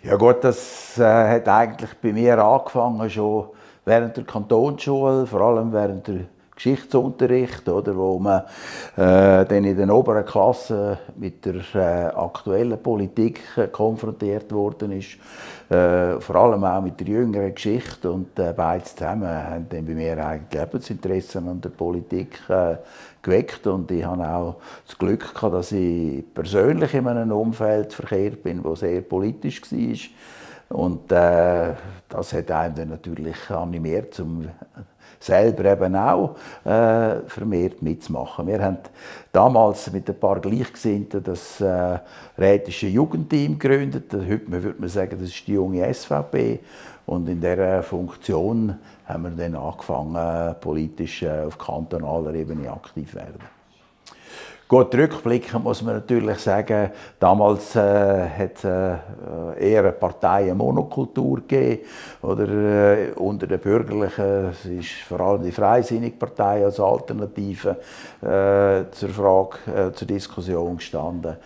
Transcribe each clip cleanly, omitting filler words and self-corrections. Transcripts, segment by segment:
Ja gut, das hat eigentlich bei mir angefangen schon während der Kantonsschule, vor allem während der Geschichtsunterricht, oder, wo man dann in den oberen Klassen mit der aktuellen Politik konfrontiert worden ist, vor allem auch mit der jüngeren Geschichte, und beides zusammen haben dann bei mir eigentlich das Interesse an der Politik geweckt, und ich habe auch das Glück gehabt, dass ich persönlich in einem Umfeld verkehrt bin, das sehr politisch war. Und das hat einen dann natürlich animiert, zum selber eben auch vermehrt mitzumachen. Wir haben damals mit ein paar Gleichgesinnten das rätische Jugendteam gegründet. Heute würde man sagen, das ist die junge SVP. Und in dieser Funktion haben wir dann angefangen, politisch auf kantonaler Ebene aktiv zu werden. Gut, rückblickend muss man natürlich sagen, damals hat es eher eine Parteienmonokultur gegeben. Oder, unter den Bürgerlichen ist vor allem die Freisinnige Partei als Alternative zur Frage, zur Diskussion gestanden.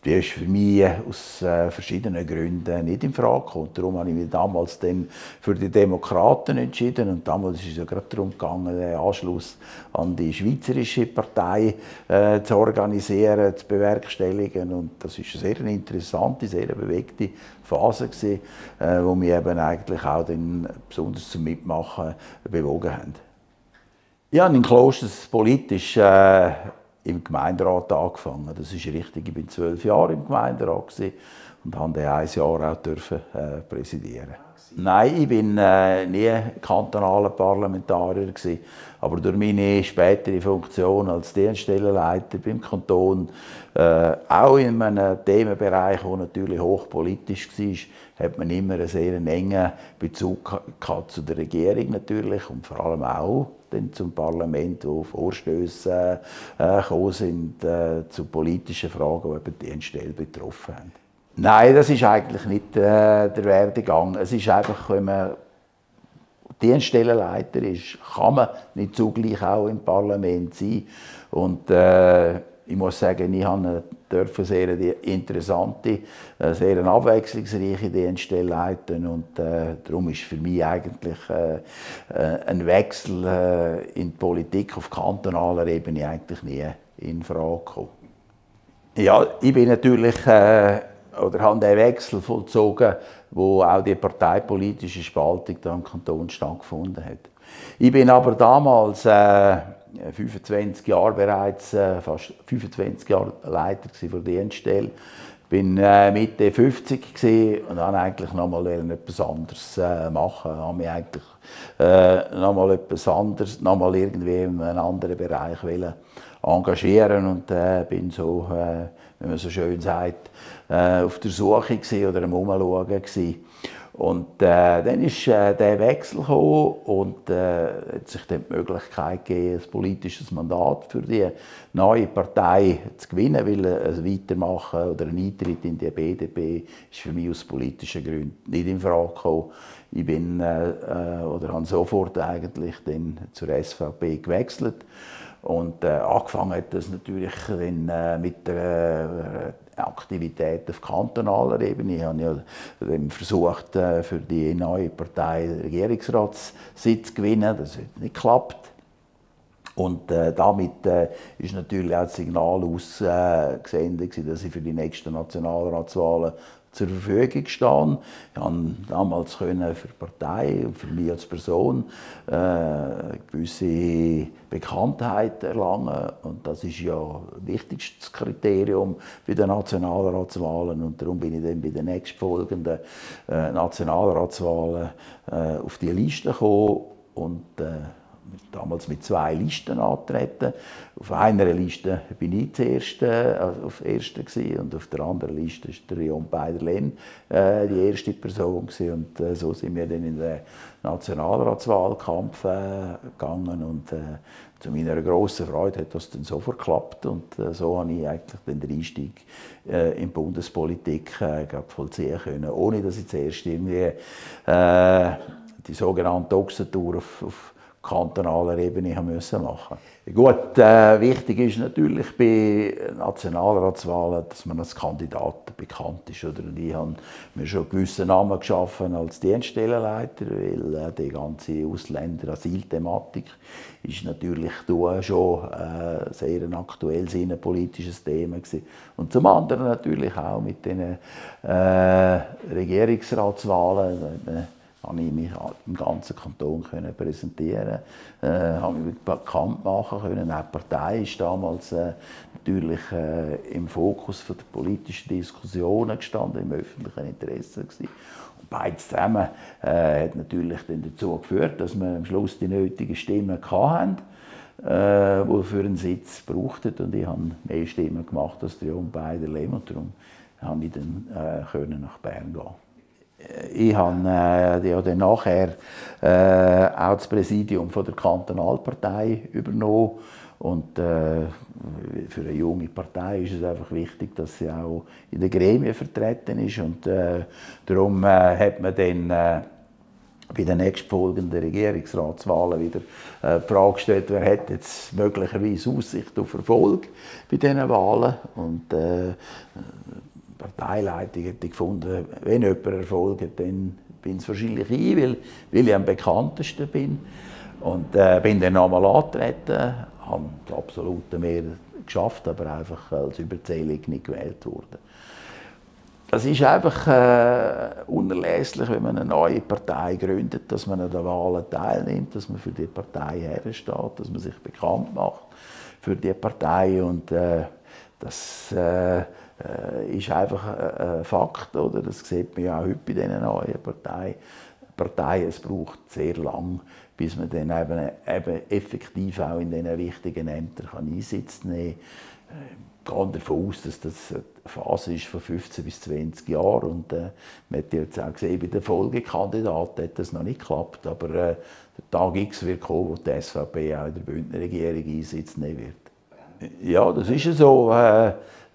Die ist für mich aus verschiedenen Gründen nicht in Frage gekommen. Darum habe ich mich damals dann für die Demokraten entschieden. Und damals ist es ja gerade darum gegangen, den Anschluss an die Schweizerische Partei zu organisieren, zu bewerkstelligen. Und das ist eine sehr interessante, sehr bewegte Phase gewesen, wo mich eben eigentlich auch dann besonders zum Mitmachen bewogen haben. Ich habe in Klosters politisch im Gemeinderat angefangen. Das ist richtig. Ich war 12 Jahre im Gemeinderat und durfte dann 1 Jahr auch präsidieren. Nein, ich war nie kantonaler Parlamentarier, aber durch meine spätere Funktion als Dienststellenleiter beim Kanton, auch in einem Themenbereich, der natürlich hochpolitisch war, hat man immer einen sehr engen Bezug gehabt zu der Regierung natürlich und vor allem auch zum Parlament, wo Vorstöße gekommen sind zu politischen Fragen, die eben die Dienststelle betroffen haben. Nein, das ist eigentlich nicht der Werdegang. Es ist einfach, wenn man Dienststellenleiter ist, kann man nicht zugleich auch im Parlament sein. Und ich muss sagen, ich durfte eine sehr interessante, sehr abwechslungsreiche Dienststelle leiten. Und darum ist für mich eigentlich ein Wechsel in die Politik auf kantonaler Ebene eigentlich nie in Frage gekommen. Ja, ich bin natürlich oder habe den Wechsel vollzogen, wo auch die parteipolitische Spaltung da im Kanton stattgefunden hat. Ich bin aber damals 25 Jahre bereits, fast 25 Jahre Leiter der Dienststelle. Ich bin Mitte 50 und wollte eigentlich noch mal etwas anderes machen. Ich wollte mich eigentlich noch mal etwas anderes, noch mal irgendwie in einem anderen Bereich engagieren und bin so, wie man so schön sagt, auf der Suche oder am Umschauen gewesen. Und dann ist der Wechsel gekommen und hat sich dann die Möglichkeit gegeben, ein politisches Mandat für die neue Partei zu gewinnen, weil ein Weitermachen oder ein Eintritt in die BDP ist für mich aus politischen Gründen nicht in Frage gekommen. Ich bin oder habe sofort eigentlich dann zur SVP gewechselt. Und angefangen hat das natürlich dann mit der Aktivität auf kantonaler Ebene. Ich habe ja dann versucht, für die neue Partei den Regierungsratssitz zu gewinnen. Das hat nicht geklappt. Und damit ist natürlich auch das Signal ausgesendet, dass ich für die nächsten Nationalratswahlen zur Verfügung stehe. Ich konnte damals für die Partei und für mich als Person eine gewisse Bekanntheit erlangen. Und das ist ja das wichtigste Kriterium bei den Nationalratswahlen. Und darum bin ich dann bei den nächstfolgenden Nationalratswahlen auf die Liste gekommen und damals mit 2 Listen antreten. Auf einer Liste bin ich zuerst auf erster und auf der anderen Liste ist der Rion Beiderlen die erste Person gewesen. Und so sind wir dann in den Nationalratswahlkampf gegangen und zu meiner grossen Freude hat das dann sofort geklappt und so habe ich eigentlich den Einstieg in die Bundespolitik vollziehen können, ohne dass ich zuerst irgendwie die sogenannte Ochsentour auf kantonaler Ebene haben müssen machen. Gut, wichtig ist natürlich bei Nationalratswahlen, dass man als Kandidat bekannt ist. Oder? Und ich habe mir schon gewisse Namen geschaffen als Dienststellenleiter, weil die ganze Ausländer-Asylthematik ist natürlich schon sehr ein aktuelles innenpolitisches Thema gewesen. Und zum anderen natürlich auch mit den Regierungsratswahlen. Konnte ich mich im ganzen Kanton präsentieren, habe mich bekannt machen können. Auch die Partei ist damals natürlich im Fokus der politischen Diskussionen gestanden, im öffentlichen Interesse gewesen. Und beides zusammen hat natürlich dann dazu geführt, dass wir am Schluss die nötigen Stimmen hatten, die für einen Sitz brauchten. Und ich habe mehr Stimmen gemacht als der John Beiderlehm, und darum konnte ich dann nach Bern gehen. Ich habe ja dann nachher auch das Präsidium von der Kantonalpartei übernommen. Und für eine junge Partei ist es einfach wichtig, dass sie auch in den Gremien vertreten ist. Und darum hat man dann bei den nächstfolgenden Regierungsratswahlen wieder die Frage gestellt, wer hat jetzt möglicherweise Aussicht auf Erfolg bei diesen Wahlen. Und die Parteileitung hätte gefunden, wenn jemand Erfolg hat, dann bin es wahrscheinlich ich, weil ich am bekanntesten bin. Und bin dann nochmal angetreten, habe die absolute Mehrheit geschafft, aber einfach als überzählig nicht gewählt worden. Das ist einfach unerlässlich, wenn man eine neue Partei gründet, dass man an den Wahlen teilnimmt, dass man für die Partei hersteht, dass man sich bekannt macht für die Partei. Und das ist einfach ein Fakt, oder? Das sieht man ja auch heute bei diesen neuen Parteien. Es braucht sehr lang, bis man dann eben effektiv auch in diesen wichtigen Ämtern Einsitz nehmen kann. Ich gehe davon aus, dass das eine Phase ist von 15 bis 20 Jahren. Und man hat jetzt auch gesehen, bei den Folgekandidaten hat das noch nicht geklappt. Aber der Tag X wird kommen, wo die SVP auch in der Bündner Regierung Einsitz nehmen wird. Ja, das ist so.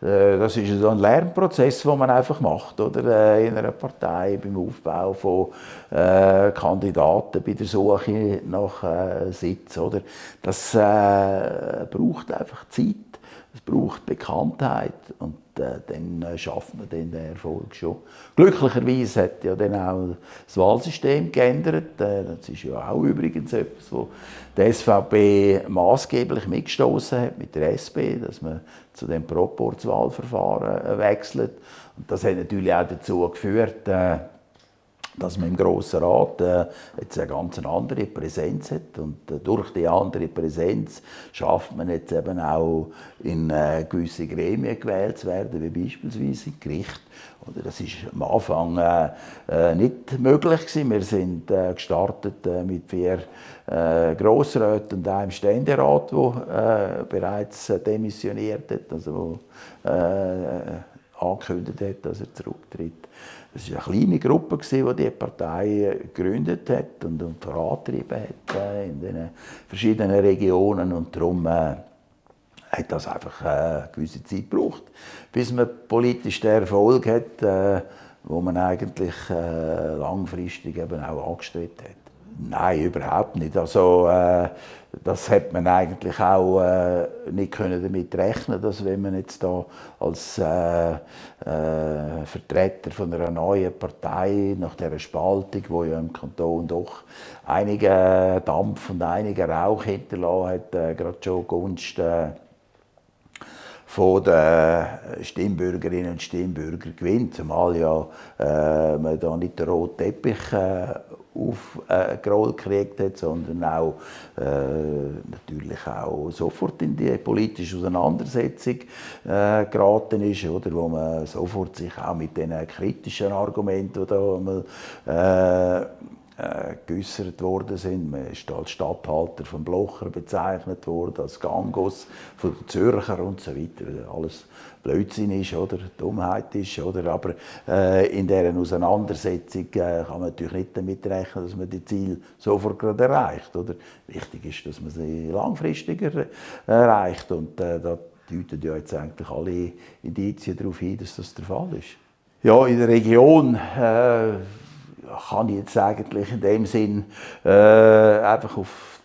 Das ist so ein Lernprozess, den man einfach macht, oder? In einer Partei, beim Aufbau von Kandidaten, bei der Suche nach Sitz. Oder? Das braucht einfach Zeit, es braucht Bekanntheit, und dann schafft man den Erfolg schon. Glücklicherweise hat ja dann auch das Wahlsystem geändert. Das ist ja auch übrigens etwas, wo die SVP maßgeblich mitgestoßen hat mit der SP, dass man zu dem Proporzwahlverfahren wechselt. Und das hat natürlich auch dazu geführt, dass man im Grossen Rat jetzt eine ganz andere Präsenz hat. Und durch die andere Präsenz schafft man jetzt eben auch in gewisse Gremien gewählt zu werden, wie beispielsweise im Gericht. Oder das war am Anfang nicht möglich gewesen. Wir sind gestartet mit 4 Grossräten und einem Ständerat, der bereits demissioniert hat, also angekündigt hat, dass er zurücktritt. Es war eine kleine Gruppe, die die Partei gegründet hat und vorangetrieben hat in den verschiedenen Regionen. Und darum hat das einfach eine gewisse Zeit gebraucht, bis man politisch den Erfolg hat, wo man eigentlich langfristig eben auch angestrebt hat. Nein, überhaupt nicht. Also, das hat man eigentlich auch nicht damit rechnen, dass wenn man jetzt da als Vertreter von einer neuen Partei nach dieser Spaltung, wo ja im Kanton doch einige Dampf und einige Rauch hinterlassen hat, gerade schon Gunst von den Stimmbürgerinnen und Stimmbürgern gewinnt, zumal ja man da nicht den roten Teppich aufgerollt gekriegt hat, sondern auch natürlich auch sofort in die politische Auseinandersetzung geraten ist, oder, wo man sofort sich auch mit den kritischen Argumenten, die da einmal geäußert worden sind. Man ist als Statthalter von Blocher bezeichnet worden, als Gangos von den Zürcher und so weiter. Alles Blödsinn ist oder Dummheit ist. Oder? Aber in dieser Auseinandersetzung kann man natürlich nicht damit rechnen, dass man die Ziele sofort gerade erreicht. Oder? Wichtig ist, dass man sie langfristiger erreicht. Und da deuten ja jetzt eigentlich alle Indizien darauf hin, dass das der Fall ist. Ja, in der Region kann ich jetzt eigentlich in dem Sinn einfach auf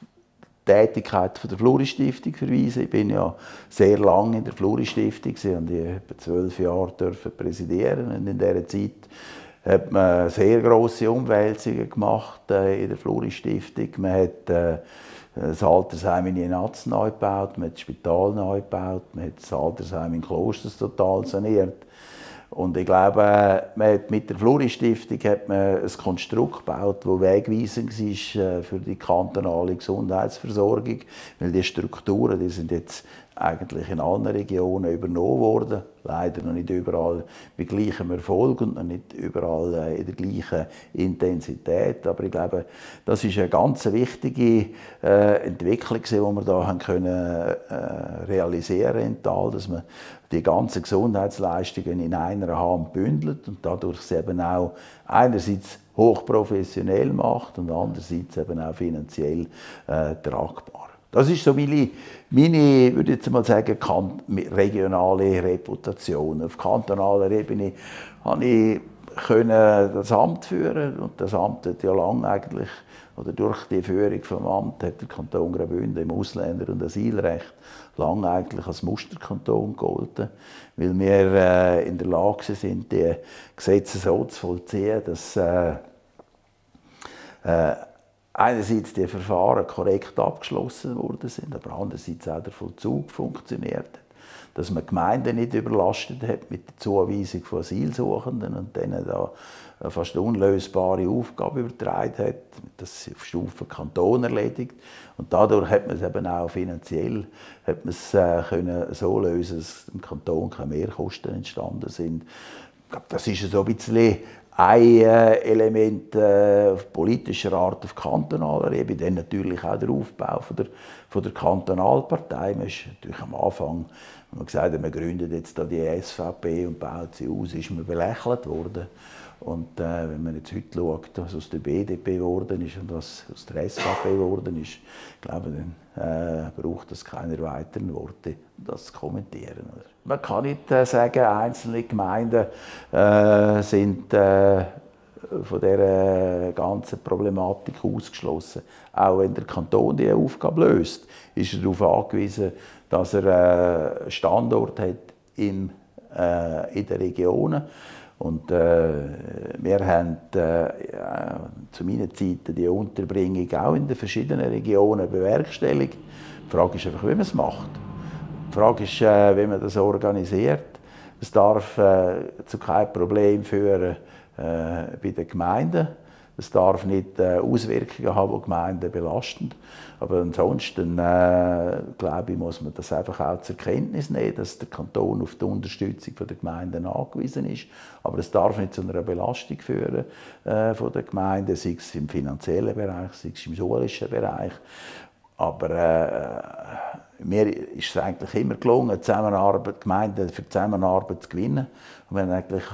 Tätigkeit von der Fluri-Stiftung verweisen. Ich bin ja sehr lange in der Fluri-Stiftung und ich etwa 12 Jahre präsidieren. Und in dieser Zeit hat man sehr grosse Umwälzungen gemacht in der Fluri-Stiftung. Man hat das Altersheim in Jenatz neu gebaut, man hat das Spital neu gebaut, man hat das Altersheim in Klosters total saniert. Und ich glaube, mit der Fluri-Stiftung hat man ein Konstrukt gebaut, das wegweisend war für die kantonale Gesundheitsversorgung. Weil die Strukturen, die sind jetzt eigentlich in allen Regionen übernommen worden. Leider noch nicht überall mit gleichem Erfolg und noch nicht überall in der gleichen Intensität. Aber ich glaube, das ist eine ganz wichtige Entwicklung, die wir da haben können realisieren im Tal, dass man die ganzen Gesundheitsleistungen in einer Hand bündelt und dadurch sie eben auch einerseits hochprofessionell macht und andererseits eben auch finanziell tragbar. Das ist so meine würde ich jetzt mal sagen, regionale Reputation. Auf kantonaler Ebene konnte ich das Amt führen und das Amt hat ja lange eigentlich, oder durch die Führung vom Amt hat der Kanton Graubünden im Ausländer- und Asylrecht lange eigentlich als Musterkanton gegolten, weil wir in der Lage sind, die Gesetze so zu vollziehen, dass einerseits die Verfahren korrekt abgeschlossen worden sind, aber andererseits auch der Vollzug funktioniert hat. Dass man Gemeinden nicht überlastet hat mit der Zuweisung von Asylsuchenden und denen da eine fast unlösbare Aufgabe übertragen hat, das auf Stufe Kanton erledigt. Und dadurch hat man es eben auch finanziell können so lösen, dass dem Kanton keine Mehrkosten entstanden sind. Ich glaube, das ist so ein bisschen ein Element auf politischer Art auf kantonaler Ebene, dann natürlich auch der Aufbau von der Kantonalpartei. Man ist natürlich am Anfang, wenn man gesagt hat, man gründet jetzt da die SVP und baut sie aus, ist man belächelt worden. Und wenn man jetzt heute schaut, was aus der BDP geworden ist und was aus der SVP geworden ist, ich glaube, dann braucht es keine weiteren Worte, das zu kommentieren. Oder? Man kann nicht sagen, einzelne Gemeinden sind von dieser ganzen Problematik ausgeschlossen. Auch wenn der Kanton diese Aufgabe löst, ist er darauf angewiesen, dass er einen Standort hat in den Regionen. Und wir haben zu meiner Zeit die Unterbringung auch in den verschiedenen Regionen bewerkstelligt. Die Frage ist einfach, wie man es macht. Die Frage ist, wie man das organisiert. Es darf zu keinem Problem führen bei den Gemeinden. Es darf nicht Auswirkungen haben, die Gemeinden belasten. Aber ansonsten, glaube ich, muss man das einfach auch zur Kenntnis nehmen, dass der Kanton auf die Unterstützung der Gemeinden angewiesen ist. Aber es darf nicht zu einer Belastung führen von der Gemeinden, sei es im finanziellen Bereich, sei es im schulischen Bereich. Aber mir ist es eigentlich immer gelungen, Gemeinden für die Zusammenarbeit zu gewinnen. Und wir haben eigentlich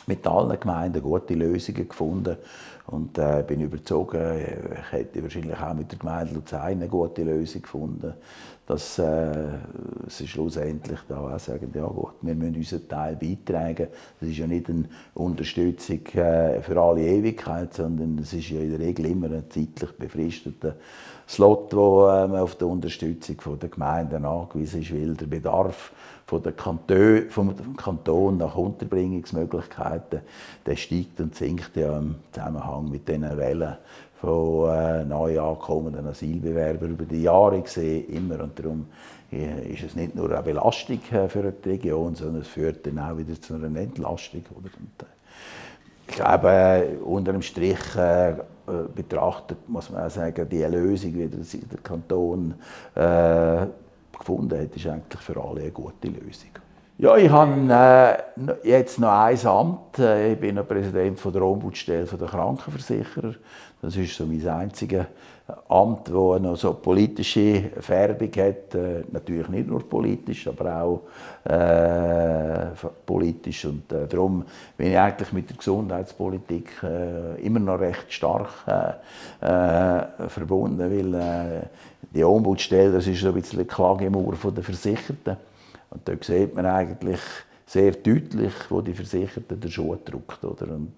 mit allen Gemeinden gute Lösungen gefunden und bin überzeugt, ich hätte wahrscheinlich auch mit der Gemeinde Luzern eine gute Lösung gefunden, dass sie schlussendlich da auch sagen, ja gut, wir müssen unseren Teil beitragen. Das ist ja nicht eine Unterstützung für alle Ewigkeit, sondern es ist ja in der Regel immer ein zeitlich befristeter Slot, wo man auf die Unterstützung der Gemeinden angewiesen ist, weil der Bedarf vom Kanton nach Unterbringungsmöglichkeiten, der steigt und sinkt ja im Zusammenhang mit diesen Wellen von neu ankommenden Asylbewerbern über die Jahre gesehen immer. Und darum ist es nicht nur eine Belastung für die Region, sondern es führt dann auch wieder zu einer Entlastung. Und, ich glaube, unter dem Strich betrachtet muss man auch sagen, die Lösung, wie der Kanton gefunden hat, ist eigentlich für alle eine gute Lösung. Ja, ich habe jetzt noch ein Amt. Ich bin noch Präsident der Ombudsstelle der Krankenversicherer. Das ist so mein einziges Amt, das noch so politische Färbung hat. Natürlich nicht nur politisch, aber auch politisch. Und darum bin ich eigentlich mit der Gesundheitspolitik immer noch recht stark verbunden, weil die Ombudsstelle, das ist so ein bisschen die Klagemauer der Versicherten. Und dort sieht man eigentlich sehr deutlich, wo die Versicherten den Schuh drückt. Oder? Und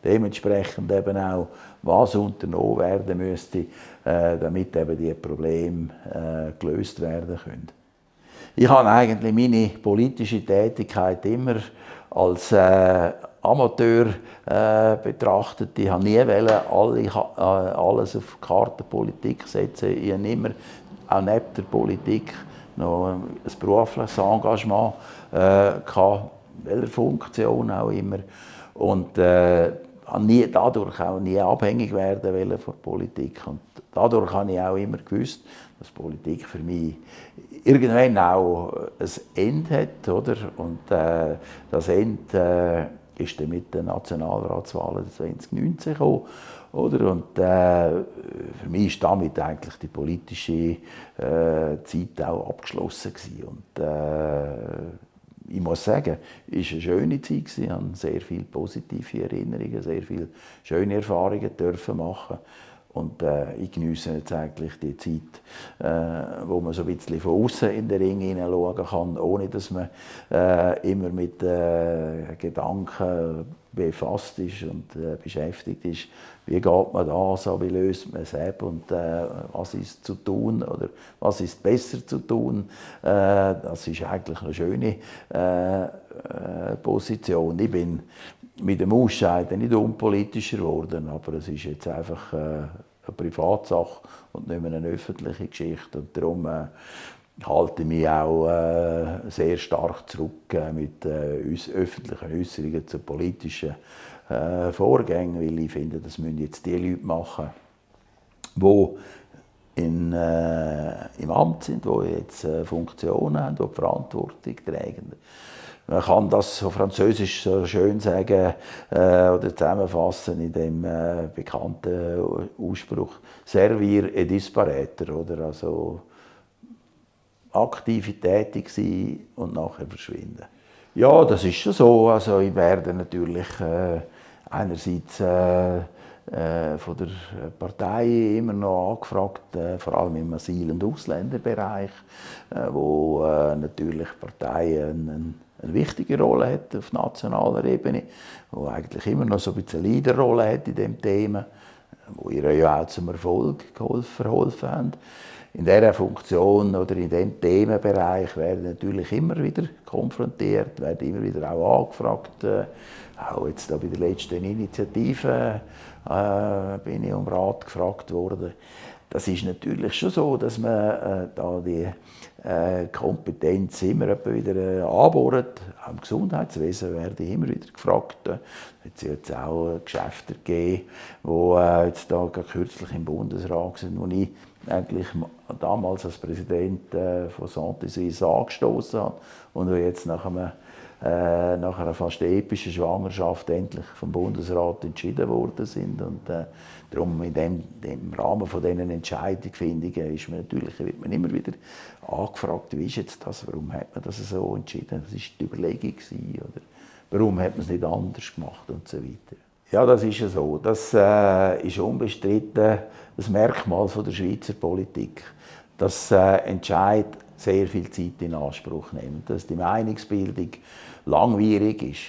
dementsprechend eben auch, was unternommen werden müsste, damit eben die Probleme gelöst werden können. Ich habe eigentlich meine politische Tätigkeit immer als Amateur betrachtet. Ich habe nie alles auf die Karte Politik setzen. Ich habe immer, auch neben der Politik, noch ein berufliches Engagement gehabt, welcher Funktion auch immer. Und dadurch auch nie abhängig werden wollen von der Politik. Und dadurch habe ich auch immer gewusst, dass Politik für mich irgendwann auch ein Ende hat. Oder? Und das Ende ist dann mit den Nationalratswahlen 2019 gekommen. Oder? Und für mich ist damit eigentlich die politische Zeit auch abgeschlossen gewesen. Und ich muss sagen, es war eine schöne Zeit. Ich habe sehr viele positive Erinnerungen, sehr viele schöne Erfahrungen dürfen machen. Und ich genieße jetzt eigentlich die Zeit, wo man so ein bisschen von außen in den Ring hineinschauen kann, ohne dass man immer mit Gedanken befasst ist und beschäftigt ist. Wie geht man das an, wie löst man es ab und was ist zu tun oder was ist besser zu tun. Das ist eigentlich eine schöne Position. Ich bin mit dem Ausscheiden nicht unpolitischer geworden, aber es ist jetzt einfach eine Privatsache und nicht mehr eine öffentliche Geschichte. Und darum halte ich mich auch sehr stark zurück mit öffentlichen Äußerungen zu politischen Vorgängen, weil ich finde, das müssen jetzt die Leute machen, die im Amt sind, die jetzt Funktionen haben, die Verantwortung tragen. Man kann das auf Französisch so schön sagen oder zusammenfassen in dem bekannten Ausspruch «Servir et disparaître», oder? Also aktiv tätig sein und nachher verschwinden. Ja, das ist schon so. Also ich werde natürlich einerseits von der Partei immer noch angefragt, vor allem im Asyl- und Ausländerbereich, wo natürlich die Partei eine wichtige Rolle hat auf nationaler Ebene, wo eigentlich immer noch so ein bisschen eine Leaderrolle hat in diesem Thema, wo ihr ja auch zum Erfolg verholfen habt. In dieser Funktion oder in diesem Themenbereich werden natürlich immer wieder konfrontiert, werden immer wieder auch angefragt. Auch jetzt da bei der letzten Initiative bin ich um Rat gefragt worden. Das ist natürlich schon so, dass man da die Kompetenz immer wieder anbohrt. Auch im Gesundheitswesen werde ich immer wieder gefragt. Es hat jetzt auch Geschäfte gegeben, die jetzt da kürzlich im Bundesrat sind, wo ich eigentlich damals als Präsident von Santé Suisse angestoßen habe und die jetzt nach einer fast epischen Schwangerschaft endlich vom Bundesrat entschieden worden sind. Und darum in dem Rahmen von diesen Entscheidungsfindungen wird man immer wieder angefragt, wie ist jetzt das, warum hat man das so entschieden, das war die Überlegung oder warum hat man es nicht anders gemacht und so weiter. Ja, das ist ja so. Das ist unbestritten das Merkmal der Schweizer Politik, dass Entscheid sehr viel Zeit in Anspruch nehmen, dass die Meinungsbildung langwierig ist.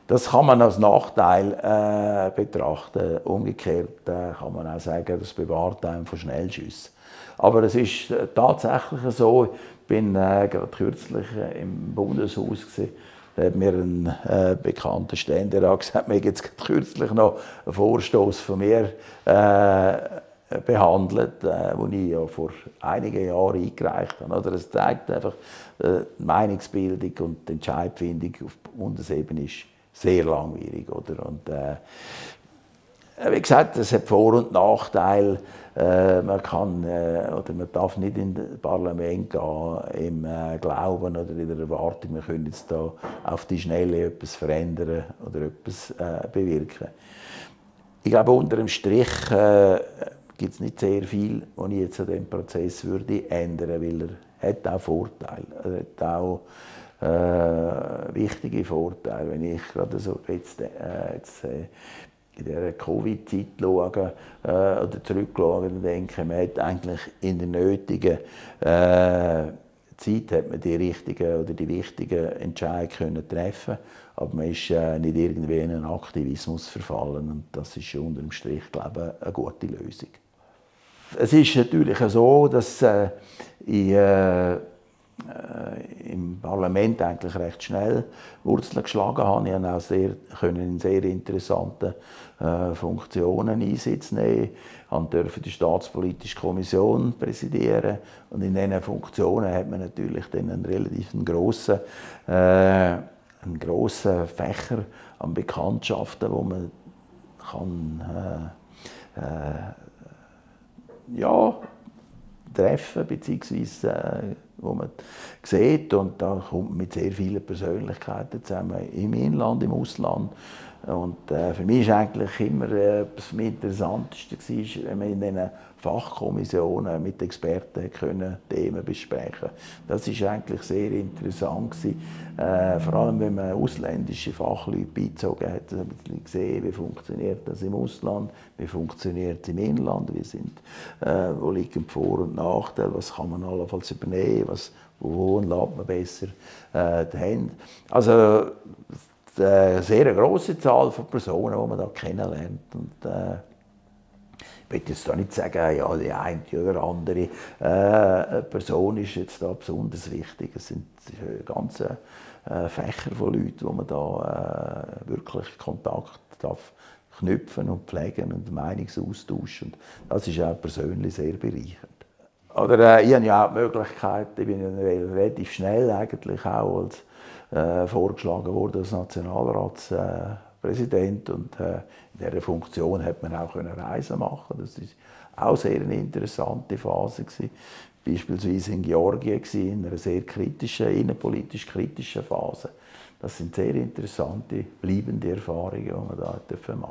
Das kann man als Nachteil betrachten. Umgekehrt kann man auch sagen, das bewahrt einen von Schnellschüssen. Aber es ist tatsächlich so, ich bin gerade kürzlich im Bundeshaus gewesen, da hat mir ein bekannter Ständerat gesagt, mir jetzt kürzlich noch einen Vorstoß von mir behandelt, den ich ja vor einigen Jahren eingereicht habe. Oder es zeigt einfach, die Meinungsbildung und die Entscheidungsfindung auf Bundesebene ist sehr langwierig. Oder? Und, wie gesagt, es hat Vor- und Nachteile. Man kann oder man darf nicht in das Parlament gehen im Glauben oder in der Erwartung, wir können jetzt da auf die Schnelle etwas verändern oder etwas bewirken. Ich glaube, unter dem Strich gibt es nicht sehr viel, was ich jetzt an diesem Prozess würde ändern würde, weil er hat auch Vorteile. Er hat auch wichtige Vorteile. Wenn ich gerade so jetzt in dieser Covid-Zeit schaue oder zurückschaue und denke, man hat eigentlich in der nötigen Zeit hat man die richtigen oder die wichtigen Entscheidungen treffen, aber man ist nicht irgendwie in einen Aktivismus verfallen und das ist unter dem Strich, glaube ich, eine gute Lösung. Es ist natürlich so, dass ich im Parlament eigentlich recht schnell Wurzeln geschlagen habe. Ich konnte auch in sehr interessanten Funktionen Einsitz nehmen. Ich durfte die Staatspolitische Kommission präsidieren. Und in diesen Funktionen hat man natürlich dann einen relativ grossen Fächer an Bekanntschaften, wo man kann, ja, treffen beziehungsweise wo man sieht, und da kommt man mit sehr vielen Persönlichkeiten zusammen, im Inland, im Ausland. Und für mich war eigentlich immer etwas am interessantesten, wenn man in diesen Fachkommissionen mit Experten Themen besprechen konnte. Das war eigentlich sehr interessant. Vor allem, wenn man ausländische Fachleute beizogen hat, hat man gesehen, wie funktioniert das im Ausland, wie funktioniert es im Inland, wo liegen die Vor- und Nachteile, was kann man allenfalls übernehmen, wo lässt man besser die Hände. Also, eine sehr grosse Zahl von Personen, die man da kennenlernt. Und, ich will jetzt da nicht sagen, ja, die eine oder andere Person ist jetzt da besonders wichtig. Es sind ganze Fächer von Leuten, wo man da wirklich Kontakt darf knüpfen und pflegen und Meinungsaustausch. Und das ist auch persönlich sehr bereichernd. Oder ich habe ja auch die Möglichkeit, ich bin ja relativ schnell eigentlich auch als vorgeschlagen worden als Nationalratspräsident, und in dieser Funktion hat man auch Reisen machen. Das ist auch sehr eine interessante Phase gewesen. Beispielsweise in Georgien in einer sehr kritischen, innenpolitisch kritischen Phase. Das sind sehr interessante, bleibende Erfahrungen, die man da machen dürfen.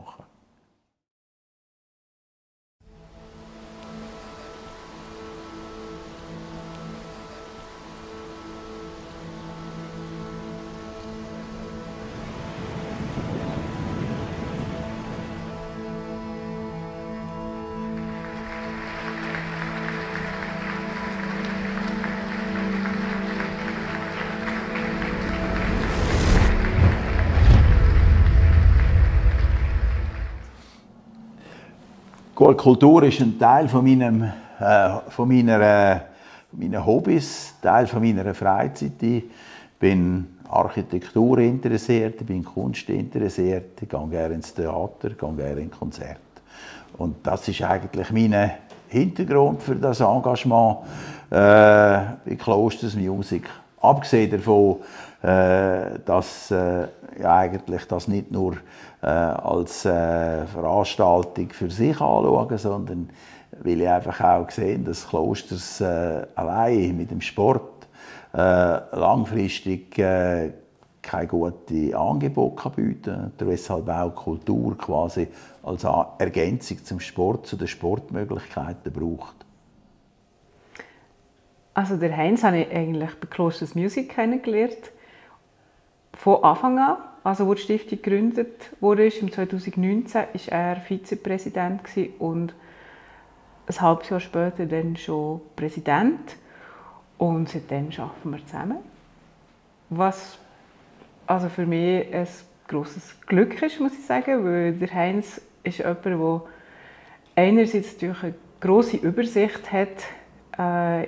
Kultur ist ein Teil von meinen Hobbys, Teil von meiner Freizeit. Ich bin Architektur interessiert, ich bin Kunst interessiert, ich gehe gerne ins Theater, gehe gerne in Konzerte. Und das ist eigentlich mein Hintergrund für das Engagement bei Klosters Music. Abgesehen davon, dass ja, eigentlich das nicht nur als Veranstaltung für sich anschauen, sondern weil ich einfach auch gesehen, dass Klosters allein mit dem Sport langfristig keine guten Angebote bieten kann, weshalb auch Kultur quasi als Ergänzung zum Sport, zu den Sportmöglichkeiten braucht. Also der Heinz habe ich eigentlich bei Klosters Music kennengelernt. Von Anfang an, also als die Stiftung gegründet wurde, im 2019, war er Vizepräsident und ein halbes Jahr später dann schon Präsident. Und seitdem arbeiten wir zusammen. Was also für mich ein grosses Glück ist, muss ich sagen, weil der Heinz ist jemand, der einerseits durch eine grosse Übersicht hat,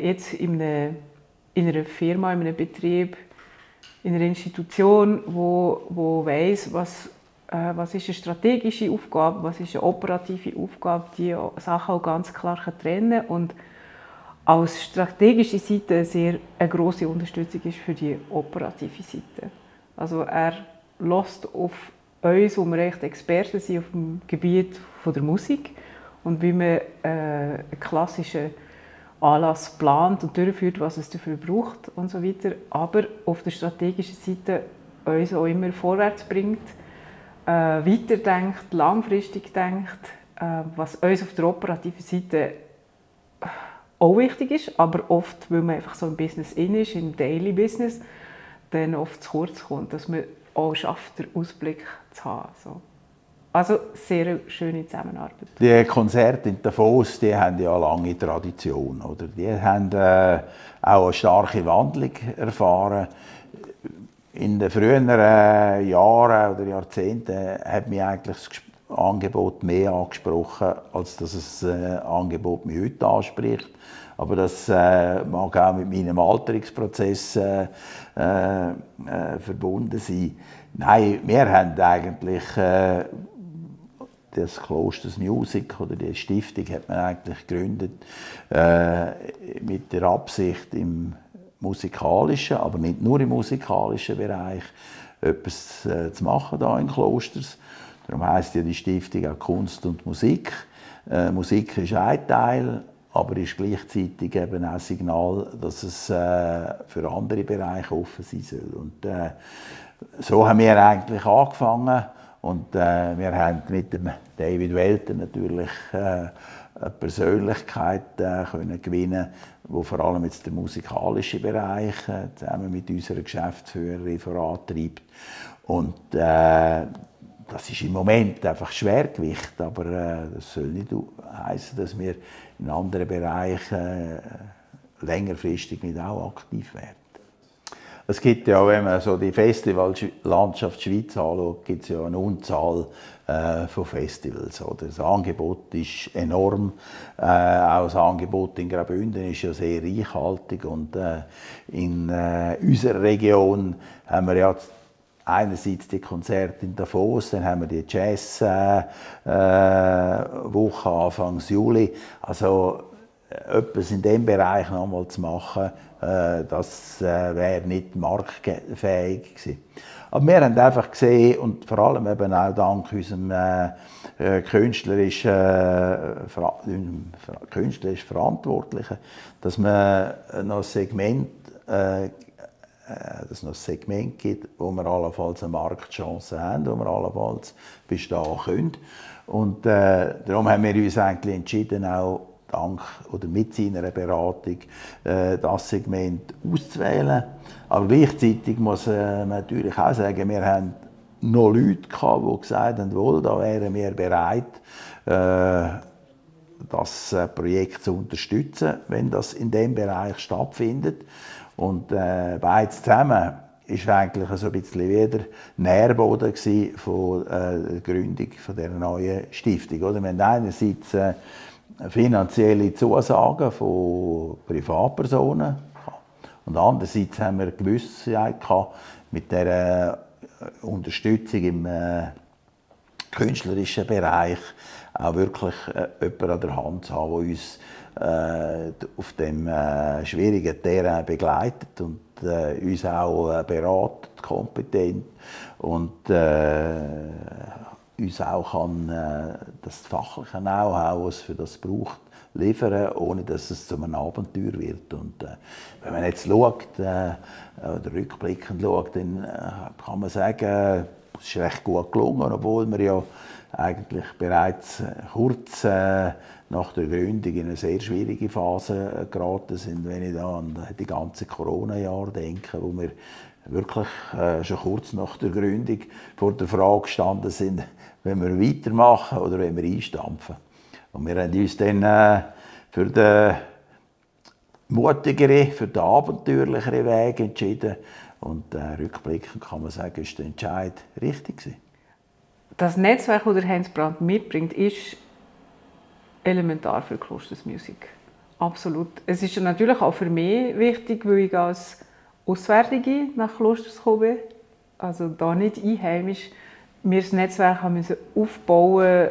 jetzt in einer Firma, in einem Betrieb, in einer Institution, wo weiss, was ist eine strategische Aufgabe, was ist eine operative Aufgabe, die Sachen auch ganz klar trennen kann. Und als strategische Seite eine grosse Unterstützung ist für die operative Seite. Also er hört auf uns, wo wir echt Experten sind auf dem Gebiet der Musik und wie man einen klassischen Anlass plant und durchführt, was es dafür braucht und so weiter. Aber auf der strategischen Seite uns auch immer vorwärts bringt, weiterdenkt, langfristig denkt, was uns auf der operativen Seite auch wichtig ist, aber oft, weil man einfach so im Business ist, im Daily Business, dann oft zu kurz kommt, dass man auch schafft, den Ausblick zu haben. So. Also sehr schöne Zusammenarbeit. Die Konzerte in Davos, die haben ja eine lange Tradition. Oder? Die haben auch eine starke Wandlung erfahren. In den früheren Jahren oder Jahrzehnten hat mich eigentlich das Angebot mehr angesprochen, als dass es Angebot mich heute anspricht. Aber das mag auch mit meinem Alterungsprozess verbunden sein. Nein, wir haben eigentlich das Klosters Music oder die Stiftung hat man eigentlich gegründet mit der Absicht im musikalischen, aber nicht nur im musikalischen Bereich etwas zu machen da in Klosters. Darum heisst ja die Stiftung auch Kunst und Musik. Musik ist ein Teil, aber ist gleichzeitig eben auch ein Signal, dass es für andere Bereiche offen sein soll. Und so haben wir eigentlich angefangen. Und wir haben mit dem David Welter natürlich eine Persönlichkeit können gewinnen, die vor allem jetzt den musikalischen Bereich zusammen mit unserer Geschäftsführerin vorantreibt. Und das ist im Moment einfach Schwergewicht, aber das soll nicht heißen, dass wir in anderen Bereichen längerfristig nicht auch aktiv werden. Es gibt ja, wenn man so die Festivallandschaft Schweiz anschaut, gibt es ja eine Unzahl von Festivals. Oder? Das Angebot ist enorm. Auch das Angebot in Graubünden ist ja sehr reichhaltig. Und in unserer Region haben wir ja einerseits die Konzerte in Davos, dann haben wir die Jazzwoche Anfang Juli. Also etwas in diesem Bereich noch mal zu machen, das wäre nicht marktfähig gewesen. Aber wir haben einfach gesehen, und vor allem eben auch dank unserem künstlerisch Verantwortlichen, dass man noch ein Segment gibt, wo wir allenfalls eine Marktchance haben, wo wir allenfalls bestehen können. Und darum haben wir uns eigentlich entschieden, auch dank oder mit seiner Beratung das Segment auszuwählen. Aber gleichzeitig muss man natürlich auch sagen, wir haben noch Leute gehabt, die gesagt haben, wohl, da wären wir bereit, das Projekt zu unterstützen, wenn das in diesem Bereich stattfindet. Und beides zusammen war eigentlich so ein bisschen wieder Nährboden von der Gründung dieser neuen Stiftung. Oder? Wir haben einerseits finanzielle Zusagen von Privatpersonen und andererseits haben wir Gewissheit gehabt, mit der Unterstützung im künstlerischen Bereich auch wirklich jemanden an der Hand zu haben, der uns auf dem schwierigen Terrain begleitet und uns auch beratet, kompetent und uns auch kann das fachliche Know-how, was für das braucht, liefern, ohne dass es zu einem Abenteuer wird. Und wenn man jetzt schaut, oder rückblickend schaut, dann kann man sagen, es ist recht gut gelungen, obwohl wir ja eigentlich bereits kurz nach der Gründung in eine sehr schwierige Phase geraten sind, wenn ich da an die ganzen Corona-Jahre denke, wo wir wirklich schon kurz nach der Gründung vor der Frage gestanden sind, wenn wir weitermachen oder wenn wir einstampfen. Und wir haben uns dann für den mutigeren, für den abenteuerlicheren Weg entschieden. Und rückblickend kann man sagen, ist der Entscheid richtig gewesen. Das Netzwerk, das Heinz Brandt mitbringt, ist elementar für Klosters Musik. Absolut. Es ist natürlich auch für mich wichtig, weil ich als Auswärtige nach Klosters komme, also da nicht einheimisch, wir das Netzwerk haben müssen aufbauen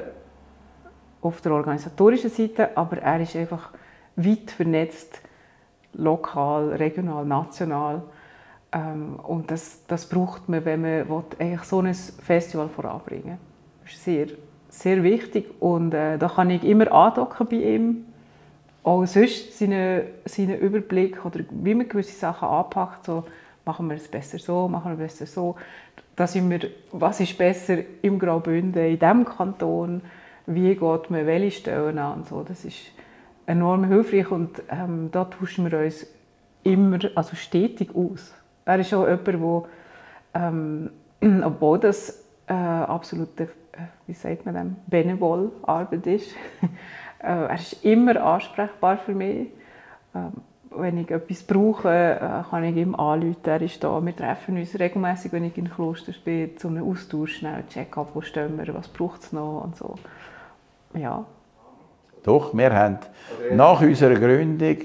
auf der organisatorischen Seite, aber er ist einfach weit vernetzt, lokal, regional, national. Und das braucht man, wenn man eigentlich so ein Festival voranbringen will. Das ist sehr, sehr wichtig und da kann ich immer andocken bei ihm. Auch sonst seinen Überblick oder wie man gewisse Sachen anpackt, so machen wir es besser so, machen wir es besser so. Da sind wir, was ist besser im Graubünden, in diesem Kanton, wie geht man welche Stellen an und so. Das ist enorm hilfreich und da tauschen wir uns immer, also stetig aus. Er ist auch jemand, der, obwohl das absolute, wie sagt man dem, Benevol-Arbeit ist. Er ist immer ansprechbar für mich. Wenn ich etwas brauche, kann ich ihm anrufen, er ist da. Wir treffen uns regelmäßig, wenn ich in Klosters bin, zu einem Austausch, schnell Check-up, wo stehen wir, was braucht es noch und so. Ja. Doch, wir haben nach unserer Gründung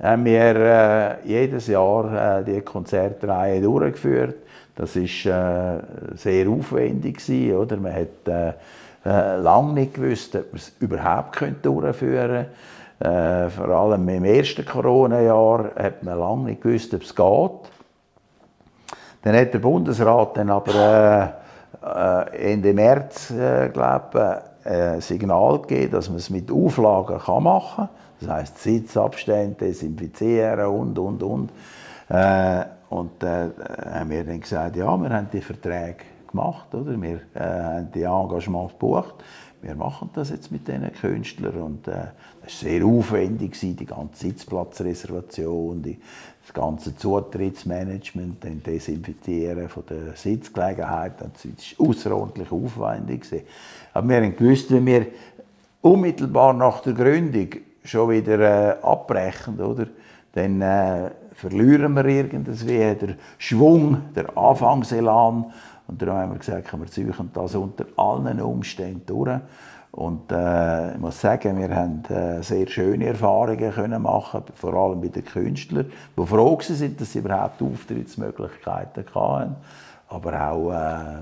haben wir jedes Jahr die Konzertreihe durchgeführt. Das war sehr aufwendig, oder? Man hat lange nicht gewusst, ob man es überhaupt durchführen könnte. Vor allem im ersten Corona-Jahr hat man lange nicht gewusst, ob es geht. Dann hat der Bundesrat dann aber Ende März, glaube ich, ein Signal gegeben, dass man es mit Auflagen machen kann. Das heisst Sitzabstände, Desinfizieren und. Und haben wir dann gesagt, ja, wir haben die Verträge gemacht, oder? Wir haben die Engagements gebucht. Wir machen das jetzt mit diesen Künstlern. Und das war sehr aufwendig, die ganze Sitzplatzreservation, das ganze Zutrittsmanagement, das Desinfizieren von der Sitzgelegenheit. Das war außerordentlich aufwendig. Aber wir haben gewusst, wenn wir unmittelbar nach der Gründung schon wieder abbrechen, oder? Dann verlieren wir irgendwie den Schwung, den Anfangselan. Und darum haben wir gesagt, wir ziehen das unter allen Umständen durch. Und ich muss sagen, wir haben sehr schöne Erfahrungen können machen, vor allem bei den Künstlern, die froh waren, dass sie überhaupt Auftrittsmöglichkeiten hatten. Aber auch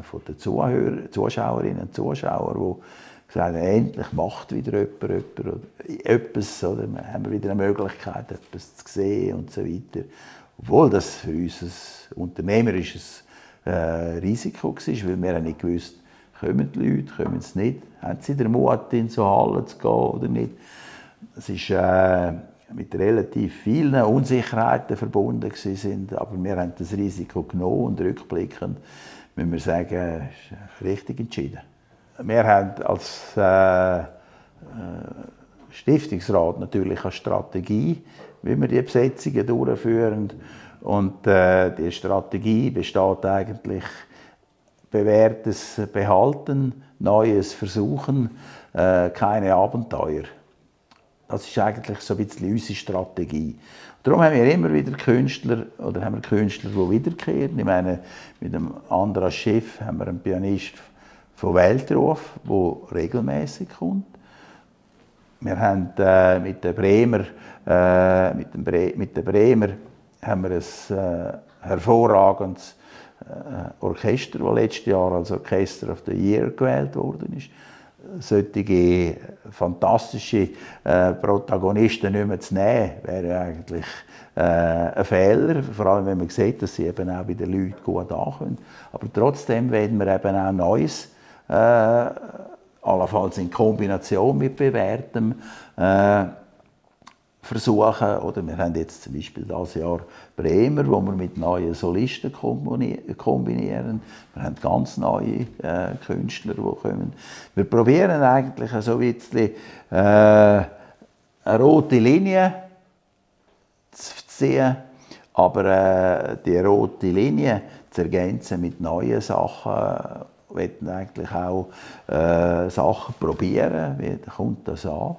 von den Zuschauerinnen und Zuschauern, die gesagt haben, endlich macht wieder jemand etwas, oder haben wir wieder eine Möglichkeit, etwas zu sehen und so weiter. Obwohl das für uns ein unternehmerisches Risiko war, weil wir nicht gewusst, kommen die Leute, kommen sie nicht, haben sie den Mut, in so Hallen zu gehen oder nicht. Es war mit relativ vielen Unsicherheiten verbunden gewesen, aber wir haben das Risiko genommen und rückblickend müssen wir sagen, es ist richtig entschieden. Wir haben als Stiftungsrat natürlich eine Strategie, wie wir die Besetzungen durchführen. Und die Strategie besteht eigentlich bewährtes Behalten, Neues versuchen, keine Abenteuer. Das ist eigentlich so ein bisschen unsere Strategie. Darum haben wir immer wieder Künstler, die wiederkehren. Ich meine, mit dem Andras Schiff haben wir einen Pianist von Weltruf, der regelmäßig kommt. Wir haben mit den Bremer haben wir ein hervorragendes Orchester, das letztes Jahr als Orchester of the Year gewählt worden ist. Solche fantastische Protagonisten nicht mehr zu nehmen, wäre eigentlich ein Fehler, vor allem wenn man sieht, dass sie eben auch bei den Leuten gut ankommen. Aber trotzdem werden wir eben auch Neues, allenfalls in Kombination mit Bewährtem, versuchen. Oder wir haben jetzt zum Beispiel dieses Jahr Bremer, wo wir mit neuen Solisten kombinieren. Wir haben ganz neue Künstler, die kommen. Wir probieren eigentlich so ein bisschen eine rote Linie zu ziehen, aber die rote Linie zu ergänzen mit neuen Sachen. Wir wollen eigentlich auch Sachen probieren. Wie kommt das an?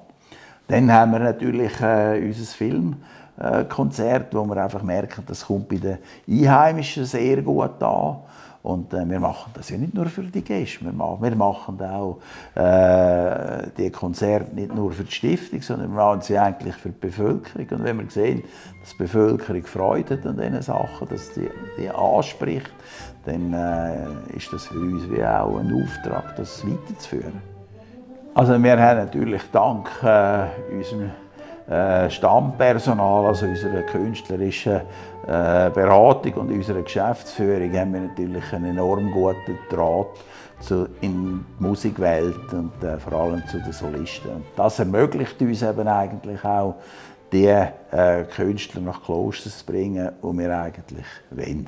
Dann haben wir natürlich unser Filmkonzert, wo wir einfach merken, das kommt bei den Einheimischen sehr gut an. Und wir machen das ja nicht nur für die Gäste, wir machen auch die Konzerte nicht nur für die Stiftung, sondern wir machen sie eigentlich für die Bevölkerung. Und wenn wir sehen, dass die Bevölkerung Freude hat an diesen Sachen, dass die anspricht, dann ist das für uns wie auch ein Auftrag, das weiterzuführen. Also wir haben natürlich dank unserem Stammpersonal, also unserer künstlerischen Beratung und unserer Geschäftsführung, haben wir natürlich einen enorm guten Draht in die Musikwelt und vor allem zu den Solisten. Und das ermöglicht uns eben eigentlich auch, die Künstler nach Klosters zu bringen, die wir eigentlich wollen.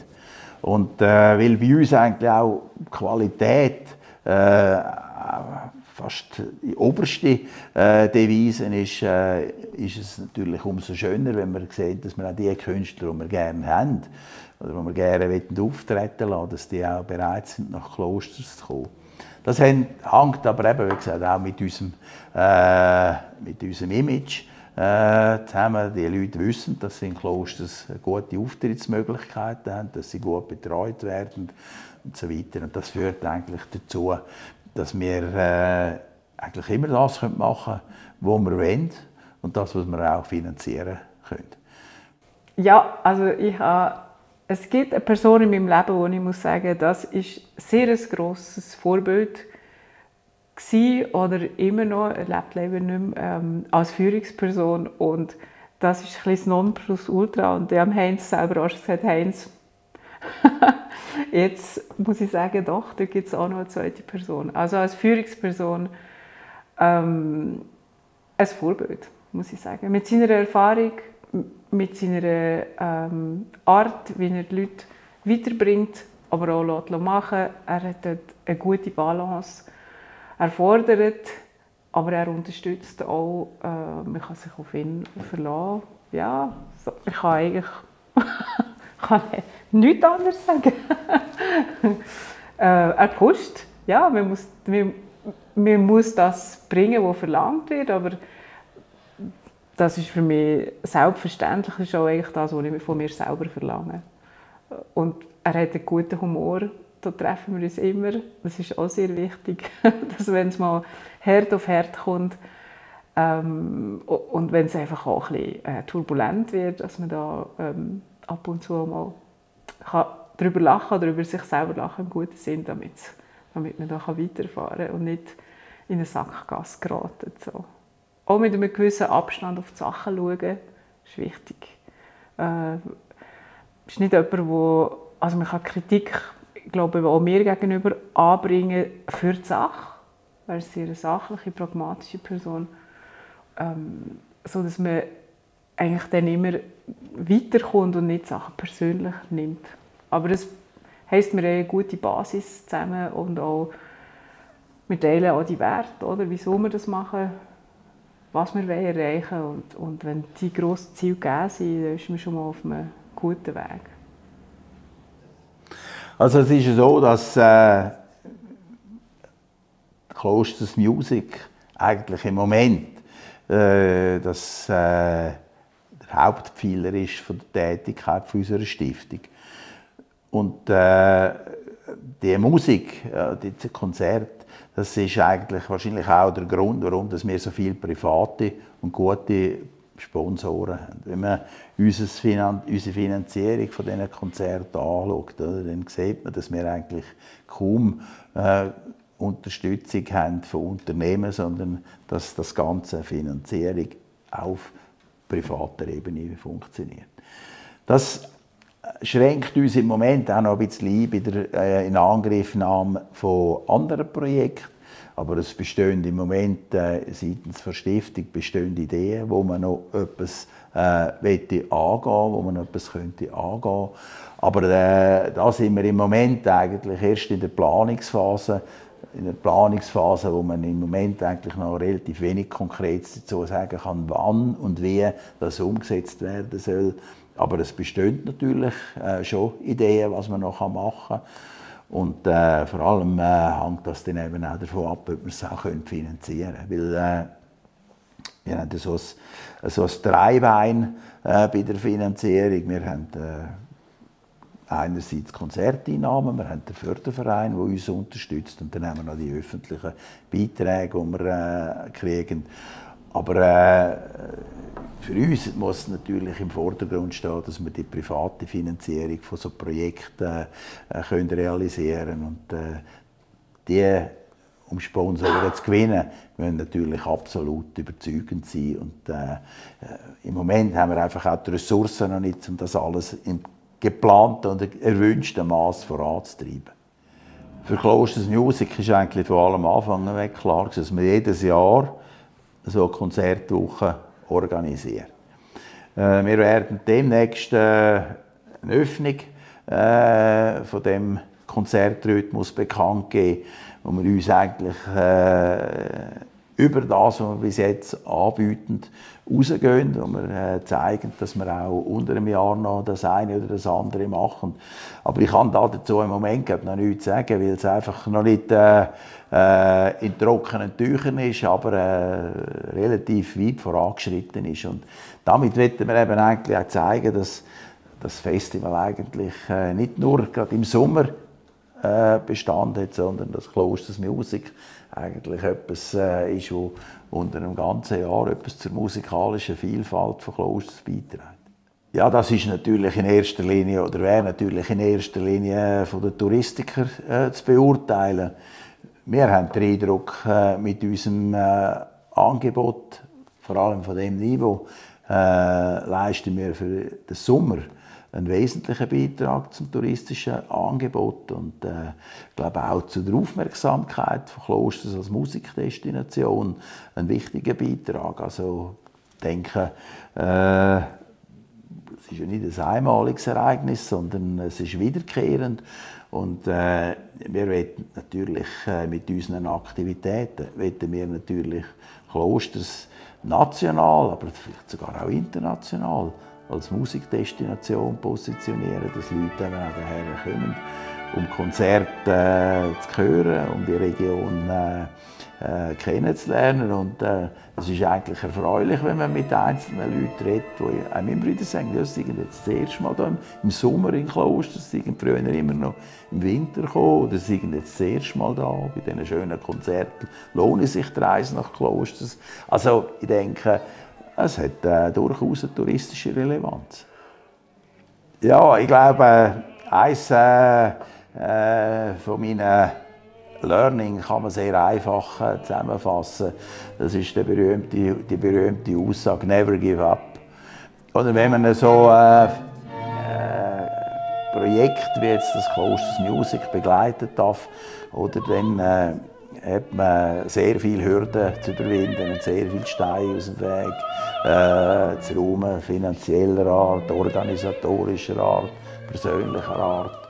Und weil bei uns eigentlich auch die Qualität fast die oberste Devise ist es natürlich umso schöner, wenn man sieht, dass wir auch die Künstler, die wir gerne haben, oder die wir gerne auftreten lassen, dass die auch bereit sind, nach Klosters zu kommen. Das hängt aber eben, wie gesagt, auch mit unserem Image zusammen. Die Leute wissen, dass sie in Klosters gute Auftrittsmöglichkeiten haben, dass sie gut betreut werden und so weiter. Und das führt eigentlich dazu, dass wir eigentlich immer das machen können, was wir wollen und das, was wir auch finanzieren können. Ja, also es gibt eine Person in meinem Leben, wo ich muss sagen, das ist sehr ein grosses Vorbild gewesen, oder immer noch, er lebt leider nicht mehr, als Führungsperson, und das ist ein bisschen das Nonplusultra, und ich habe Heinz selber auch schon gesagt, Heinz, jetzt muss ich sagen, doch, da gibt es auch noch eine zweite Person. Also als Führungsperson ein Vorbild, muss ich sagen. Mit seiner Erfahrung, mit seiner Art, wie er die Leute weiterbringt, aber auch machen lässt. Er hat dort eine gute Balance. Er fordert, aber er unterstützt auch. Man kann sich auf ihn verlassen. Ja, so, ich kann eigentlich kann nichts anderes sagen. Er pusht. Ja, man muss das bringen, was verlangt wird, aber das ist für mich selbstverständlich, das ist auch eigentlich das, was ich von mir selber verlange. Und er hat einen guten Humor, da treffen wir uns immer. Das ist auch sehr wichtig, dass wenn es mal Herd auf Herd kommt und wenn es einfach auch ein bisschen turbulent wird, dass man da ab und zu mal darüber lachen oder über sich selber lachen im guten Sinn, damit man da weiterfahren kann und nicht in eine Sackgasse geraten. So. Auch mit einem gewissen Abstand auf die Sachen schauen, ist wichtig. Ist nicht jemand, also man kann Kritik, glaube ich, auch mir gegenüber anbringen für die Sache. Er ist eine sehr sachliche, pragmatische Person, so dass man eigentlich dann immer weiterkommt und nicht Sachen persönlich nimmt. Aber das heisst, wir haben eine gute Basis zusammen und auch, wir teilen auch die Werte, oder? Wieso wir das machen, was wir erreichen wollen. Und wenn die grossen Ziele gegeben sind, dann ist man schon mal auf einem guten Weg. Also es ist so, dass Klosters Music eigentlich im Moment der Hauptpfeiler ist von der Tätigkeit unserer Stiftung. Und die Musik, diese Konzerte, das ist eigentlich wahrscheinlich auch der Grund, warum wir so viele private und gute Sponsoren haben. Wenn man unsere Finanzierung von diesen Konzerten anschaut, dann sieht man, dass wir eigentlich kaum Unterstützung haben von Unternehmen, sondern dass das ganze Finanzierung auf privater Ebene funktioniert. Das schränkt uns im Moment auch noch ein bisschen ein bei der Inangriffnahme von anderen Projekten. Aber es bestehen im Moment seitens der Stiftung bestehende Ideen, wo man noch etwas angehen wo man noch etwas könnte angehen. Aber da sind wir im Moment eigentlich erst in der Planungsphase. In der Planungsphase, wo man im Moment eigentlich noch relativ wenig Konkretes dazu sagen kann, wann und wie das umgesetzt werden soll. Aber es bestehen natürlich schon Ideen, was man noch machen kann. Und vor allem hängt das dann eben auch davon ab, ob wir es auch finanzieren können. Weil wir haben so ein Dreibein bei der Finanzierung. Wir haben einerseits Konzerteinnahmen, wir haben den Förderverein, der uns unterstützt, und dann haben wir noch die öffentlichen Beiträge, die wir kriegen. Aber für uns muss natürlich im Vordergrund stehen, dass wir die private Finanzierung von so Projekten können realisieren können. Und die, um Sponsoren zu gewinnen, müssen natürlich absolut überzeugend sein. Und im Moment haben wir einfach auch die Ressourcen noch nicht, um das alles im geplanten und erwünschten Maß voranzutreiben. Für Klosters Music ist eigentlich von allem Anfang an klar, dass wir jedes Jahr so eine Konzertwoche organisieren. Wir werden demnächst eine Öffnung von dem Konzertrhythmus bekannt geben, wo wir uns eigentlich über das, was wir bis jetzt anbieten, rausgehen, wo wir zeigen, dass wir auch unter einem Jahr noch das eine oder das andere machen. Aber ich kann dazu im Moment noch nichts sagen, weil es einfach noch nicht in trockenen Tüchern ist, aber relativ weit vorangeschritten ist. Und damit wollten wir eben eigentlich auch zeigen, dass das Festival eigentlich nicht nur gerade im Sommer Bestand hat, sondern dass Klosters Musik eigentlich etwas ist, wo unter einem ganzen Jahr etwas zur musikalischen Vielfalt von Klosters beiträgt. Ja, das ist natürlich in erster Linie oder wäre natürlich in erster Linie von den Touristikern zu beurteilen. Wir haben den Eindruck, mit unserem Angebot, vor allem von dem Niveau, leisten wir für den Sommer einen wesentlichen Beitrag zum touristischen Angebot und ich glaube auch zu der Aufmerksamkeit von Klosters als Musikdestination einen wichtigen Beitrag. Also ich denke, es ist ja nicht ein einmaliges Ereignis, sondern es ist wiederkehrend. Und wir wollen natürlich mit unseren Aktivitäten wir natürlich Klosters national, aber vielleicht sogar auch international als Musikdestination positionieren, dass Leute eben auch hierher kommen, um Konzerte zu hören, um die Region kennenzulernen. Und es ist eigentlich erfreulich, wenn man mit einzelnen Leuten redet, die einem immer wieder sagen, ja, sie sind jetzt das erste Mal da im Sommer in Klosters, sie sind früher immer noch im Winter gekommen, oder sie sind jetzt das erste Mal da bei diesen schönen Konzerten, lohnt sich die Reise nach Klosters. Also ich denke, es hat durchaus eine touristische Relevanz. Ja, ich glaube, eines von meinen Learning kann man sehr einfach zusammenfassen. Das ist die berühmte Aussage «Never give up». Oder wenn man so Projekt wie jetzt das Klosters Music begleiten darf, oder dann hat man sehr viele Hürden zu überwinden und sehr viele Steine aus dem Weg zu räumen, finanzieller Art, organisatorischer Art, persönlicher Art.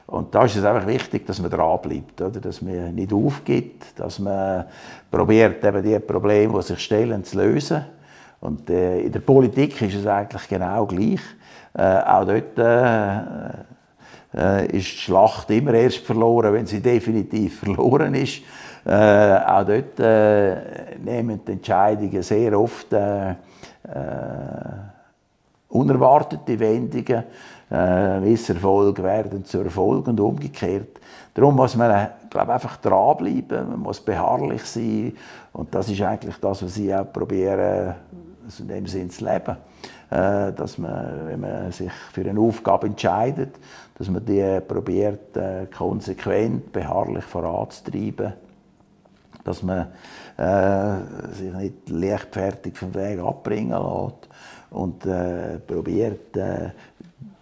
Und da ist es einfach wichtig, dass man dranbleibt, oder? Dass man nicht aufgibt, dass man probiert, eben die Probleme, die sich stellen, zu lösen. Und in der Politik ist es eigentlich genau gleich. Auch dort ist die Schlacht immer erst verloren, wenn sie definitiv verloren ist. Auch dort nehmen die Entscheidungen sehr oft unerwartete Wendungen. Misserfolge werden zu Erfolg und umgekehrt. Darum muss man, glaube einfach dranbleiben, man muss beharrlich sein. Und das ist eigentlich das, was ich auch probiere, in dem Sinne zu leben. Dass man, wenn man sich für eine Aufgabe entscheidet, dass man die probiert, konsequent, beharrlich voranzutreiben. Dass man sich nicht leichtfertig vom Weg abbringen lässt und probiert,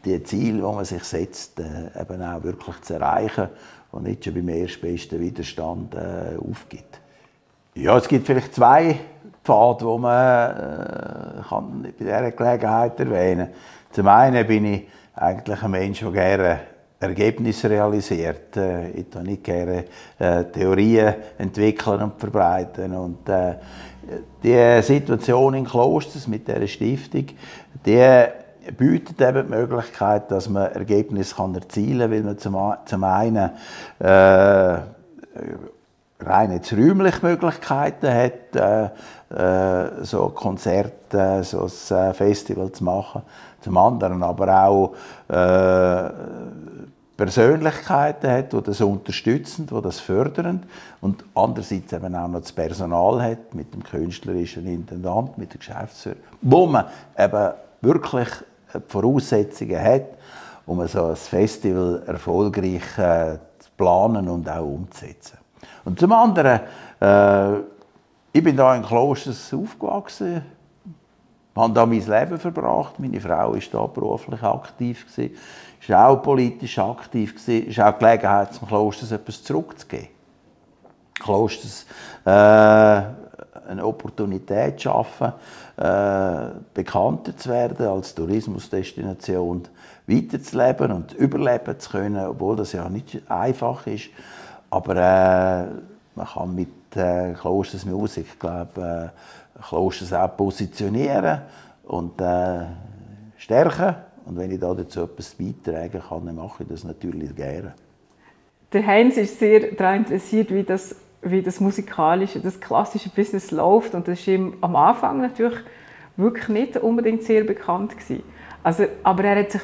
die Ziele, die man sich setzt, eben auch wirklich zu erreichen und nicht schon beim erstbesten Widerstand aufgibt. Ja, es gibt vielleicht zwei Pfade, die man kann bei dieser Gelegenheit erwähnen kann. Zum einen bin ich eigentlich ein Mensch, der gerne Ergebnisse realisiert. Ich tue nicht gerne Theorien entwickeln und verbreiten. Und die Situation in Klosters mit dieser Stiftung, die bietet eben die Möglichkeit, dass man Ergebnisse erzielen kann, weil man zum einen rein jetzt räumliche Möglichkeiten hat, so Konzerte, so ein Festival zu machen. Zum anderen aber auch Persönlichkeiten hat, die das unterstützen, die das fördern und andererseits eben auch noch das Personal hat, mit dem künstlerischen Intendant, mit der Geschäftsführung, wo man eben wirklich die Voraussetzungen hat, um so ein Festival erfolgreich zu planen und auch umzusetzen. Und zum anderen, ich bin hier in Klosters aufgewachsen, habe da mein Leben verbracht. Meine Frau war da beruflich aktiv, war auch politisch aktiv, ist auch die Gelegenheit, zum Klosters etwas zurückzugeben. Klosters eine Opportunität zu schaffen, bekannter zu werden als Tourismusdestination, weiterzuleben und überleben zu können, obwohl das ja nicht einfach ist. Aber man kann mit Klosters Musik, glaube Klosters auch positionieren und stärken. Und wenn ich dazu etwas beitragen kann, dann mache ich das natürlich gerne. Der Heinz ist sehr daran interessiert, wie das musikalische, das klassische Business läuft. Und das war ihm am Anfang natürlich wirklich nicht unbedingt sehr bekannt gewesen. Also, aber er hat sich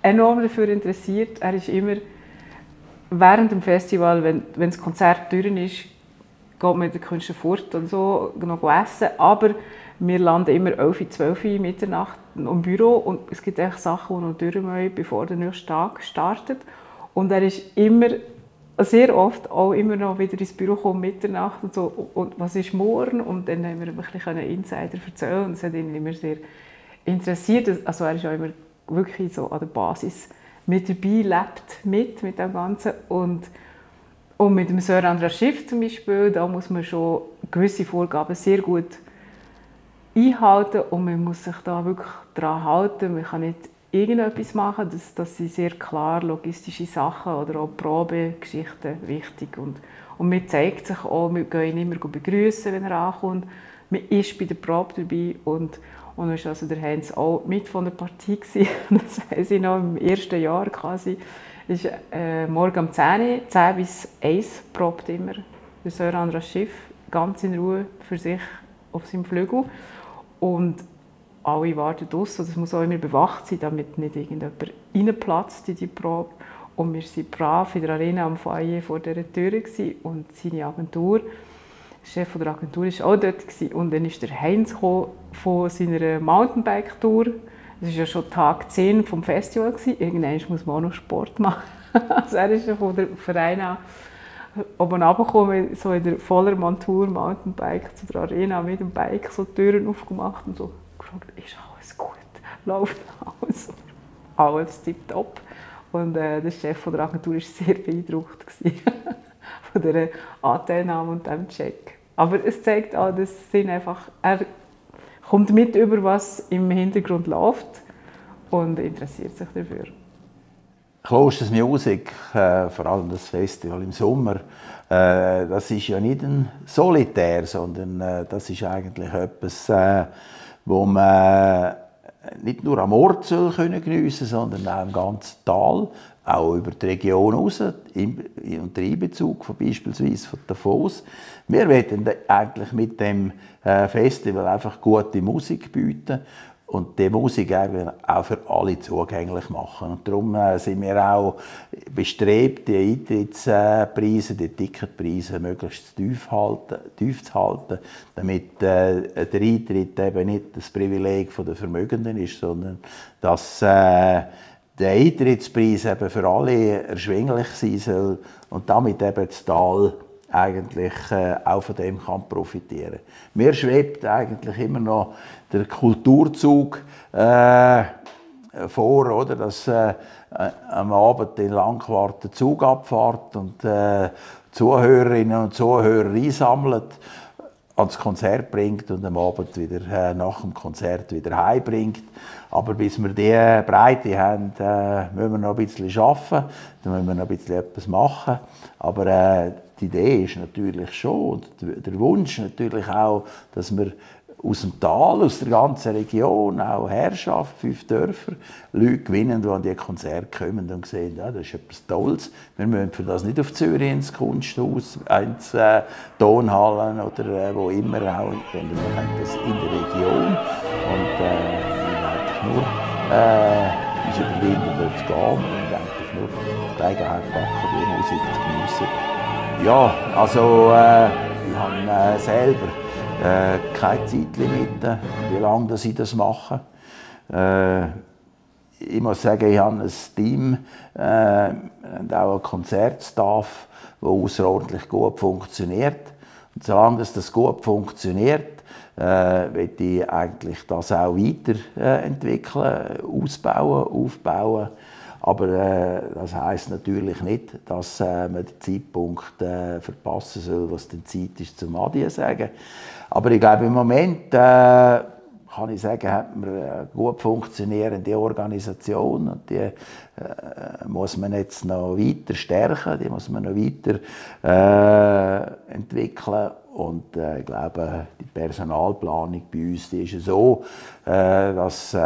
enorm dafür interessiert. Er ist immer während dem Festival, wenn das Konzert durch ist, geht man mit den Künstlern fort und so, noch essen. Aber wir landen immer 11, 12 Mitternacht im Büro und es gibt echt Sachen, die noch durch müssen, bevor der nächste Tag startet. Und er ist immer, sehr oft auch immer noch wieder ins Büro gekommen, Mitternacht und so, und was ist morgen? Und dann haben wir ein bisschen Insider erzählen und das hat ihn immer sehr interessiert. Also er ist auch immer wirklich so an der Basis mit dabei, lebt mit dem Ganzen. Und mit dem Sir Andreas Schiff zum Beispiel, da muss man schon gewisse Vorgaben sehr gut einhalten und man muss sich da wirklich daran halten. Man kann nicht irgendetwas machen, das sind sehr klar logistische Sachen oder auch Probegeschichten wichtig. Und man zeigt sich auch, wir gehen ihn immer begrüßen, wenn er ankommt. Man ist bei der Probe dabei und war also der Heinz auch mit von der Partie gewesen. Das heisst, noch im ersten Jahr quasi ist morgen um 10 bis 1 probt immer der Sir Andreas Schiff ganz in Ruhe für sich auf seinem Flügel. Und alle warten draussen. Das muss auch immer bewacht sein, damit nicht irgendjemand reinplatzt in die Probe. Und wir waren brav in der Arena am Foyer vor dieser Tür und seine Agentur, der Chef der Agentur, war auch dort. Und dann ist der Heinz von seiner Mountainbike-Tour. Das war ja schon Tag 10 vom Festival. Irgendwann muss man auch noch Sport machen. Also er ist ja von der Verein an oben runtergekommen, so in der voller Montur, Mountainbike zu der Arena mit dem Bike, so die Türen aufgemacht und so gefragt, ist alles gut, läuft alles? Alles tipptopp. Und der Chef der Agentur war sehr beeindruckt von dieser Anteilnahme und diesem Check. Aber es zeigt auch, dass er kommt mit über, was im Hintergrund läuft und interessiert sich dafür. Klosters Music, vor allem das Festival im Sommer, das ist ja nicht ein Solitär, sondern das ist eigentlich etwas, wo man nicht nur am Ort geniessen können, sondern auch im ganzen Tal, auch über die Region raus, unter Einbezug von beispielsweise von Davos. Wir wollen eigentlich mit dem Festival einfach gute Musik bieten und die Musik auch für alle zugänglich machen. Und darum sind wir auch bestrebt, die Eintrittspreise, die Ticketpreise möglichst tief zu halten, damit der Eintritt eben nicht das Privileg der Vermögenden ist, sondern dass der Eintrittspreis eben für alle erschwinglich sein soll und damit eben das Tal eigentlich auch von dem kann profitieren. Mir schwebt eigentlich immer noch der Kulturzug vor, oder? Dass am Abend in Langquart der Zug abfährt und Zuhörerinnen und Zuhörer einsammelt, ans Konzert bringt und am Abend wieder nach dem Konzert wieder heimbringt. Aber bis wir diese Breite haben, müssen wir noch ein bisschen arbeiten, dann müssen wir noch ein bisschen etwas machen. Aber die Idee ist natürlich schon, und der Wunsch natürlich auch, dass wir aus dem Tal, aus der ganzen Region, auch Herrschaft, 5 Dörfer, Leute gewinnen, die an diese Konzerte kommen und sehen, ja, das ist etwas Tolles. Wir müssen für das nicht auf Zürich ins Kunsthaus, ins Tonhallen oder wo immer auch, sondern wir haben das in der Region. Und wir eigentlich nur uns überwinden, dort zu gehen und eigentlich nur die Gelegenheit packen, die Musik zu geniessen. Ja, also ich habe selber keine Zeitlimite, wie lange ich das mache. Ich muss sagen, ich habe ein Team und auch einen Konzertstaff, der außerordentlich gut funktioniert. Und solange das gut funktioniert, will ich eigentlich das auch weiterentwickeln, ausbauen, aufbauen. Aber das heisst natürlich nicht, dass man den Zeitpunkt verpassen soll, was die Zeit ist, zum Adieu sagen. Aber ich glaube, im Moment kann kann ich sagen, hat man eine gut funktionierende Organisation und die muss man jetzt noch weiter stärken, die muss man noch weiter entwickeln. Und ich glaube, die Personalplanung bei uns die ist so, dass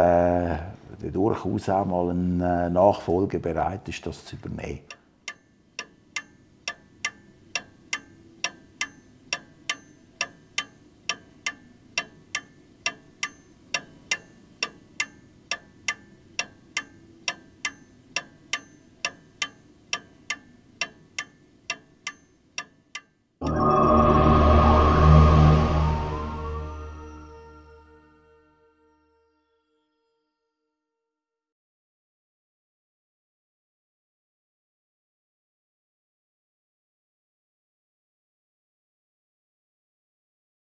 durchaus auch mal ein Nachfolger bereit ist, das zu übernehmen.